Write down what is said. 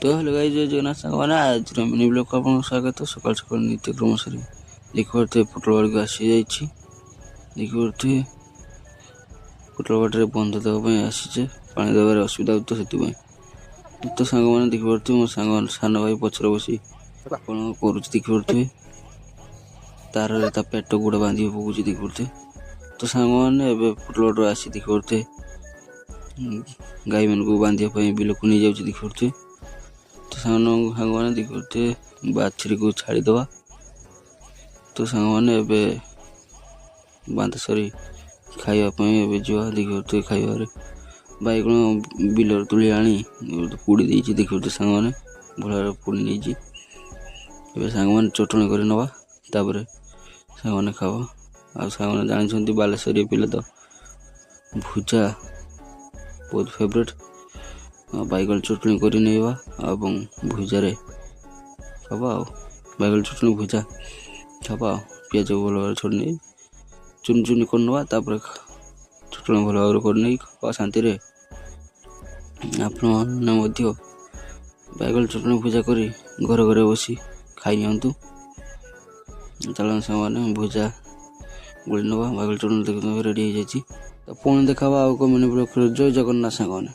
ତ hello guys, ଜୟ ଜଗନ୍ନାଥ ସାଙ୍ଗମାନେ। ଆଜିର ମିନି ବ୍ଲଗ୍କୁ ଆପଣଙ୍କୁ ସ୍ୱାଗତ। ସକାଳୁ ସକାଳୁ ନିତ୍ୟକ୍ରମ ସାରି ଦେଖିପାରୁଥିବେ, ପୋଟଳ ବାଡ଼ିକୁ ଆସିଯାଇଛି। ଦେଖିପାରୁଥିବେ, ପୋଟଳ ବାଡ଼ିରେ ବନ୍ଧ ଦେବା ପାଇଁ ଆସିଛେ। ପାଣି ଦେବାରେ ଅସୁବିଧା ହେଉଛି ତ ସେଥିପାଇଁ। ତ ସାଙ୍ଗମାନେ, ଦେଖିପାରୁଥିବେ, ମୋ ସାଙ୍ଗ ସାନ ଭାଇ ପଛରେ ବସି କ'ଣ କରୁଛି। ଦେଖିପାରୁଥିବେ, ତାରରେ ତା ପେଟ ଗୁଡ଼ା ବାନ୍ଧିକି ପକଉଛି, ଦେଖିପାରୁଥିବେ। ତ ସାଙ୍ଗମାନେ, ଏବେ ପୋଟଳ ବାଡ଼ିରୁ ଆସି ଦେଖିପାରୁଥିବେ, ଗାଈମାନଙ୍କୁ ବାନ୍ଧିବା ପାଇଁ ବିଲକୁ ନେଇଯାଉଛି, ଦେଖିପାରୁଥିବେ। ତ ସାଙ୍ଗମାନେ, ଦେଖିପାରୁଥିବେ, ବାଛୁରୀକୁ ଛାଡ଼ିଦେବା। ତ ସାଙ୍ଗମାନେ, ଏବେ ବାନ୍ଧ ସରି ଖାଇବା ପାଇଁ ଏବେ ଯିବା। ଦେଖିପାରୁଥିବେ, ଖାଇବାରେ ବାଇଗଣ ବିଲରେ ତୋଳି ଆଣି ପୋଡ଼ି ଦେଇଛି। ଦେଖିପାରୁଥିବେ ସାଙ୍ଗମାନେ, ଭଲ ଭାବରେ ପୋଡ଼ି ନେଇଛି। ଏବେ ସାଙ୍ଗମାନେ ଚଟଣି କରି ନେବା, ତାପରେ ସାଙ୍ଗମାନେ ଖାଇବା। ଆଉ ସାଙ୍ଗମାନେ ଜାଣିଛନ୍ତି, ବାଲେଶ୍ୱରୀ ପିଲା ତ ଭୁଜା ବହୁତ ଫେଭରେଟ୍। ବାଇଗଣ ଚଟଣି କରି ନେଇବା ଏବଂ ଭୁଜାରେ ଖାଇବା। ଆଉ ବାଇଗଣ ଚଟଣି ଭୁଜା ଖାଇବା। ଆଉ ପିଆଜ ଭଲ ଭାବରେ ଛାଡ଼ି ନେଇ ଚୁନି ଚୁନି କରିନେବା, ତାପରେ ଚଟଣି ଭଲ ଭାବରେ କରିନେଇ ଖାଇବା ଶାନ୍ତିରେ। ଆପଣମାନେ ମଧ୍ୟ ବାଇଗଣ ଚଟଣି ଭୁଜା କରି ଘରେ ଘରେ ବସି ଖାଇ ନିଅନ୍ତୁ। ଚାଲନ୍ତୁ ସାଙ୍ଗମାନେ, ଭୁଜା ଗୋଳି ନେବା। ବାଇଗଣ ଚଟଣି ଦେଖନ୍ତୁ, ରେଡ଼ି ହେଇଯାଇଛି। ତ ପୁଣି ଦେଖାବା ଆଉ ଏକ ମିନି ବ୍ଲଗ୍ରେ। ଜୟ ଜଗନ୍ନାଥ ସାଙ୍ଗମାନେ।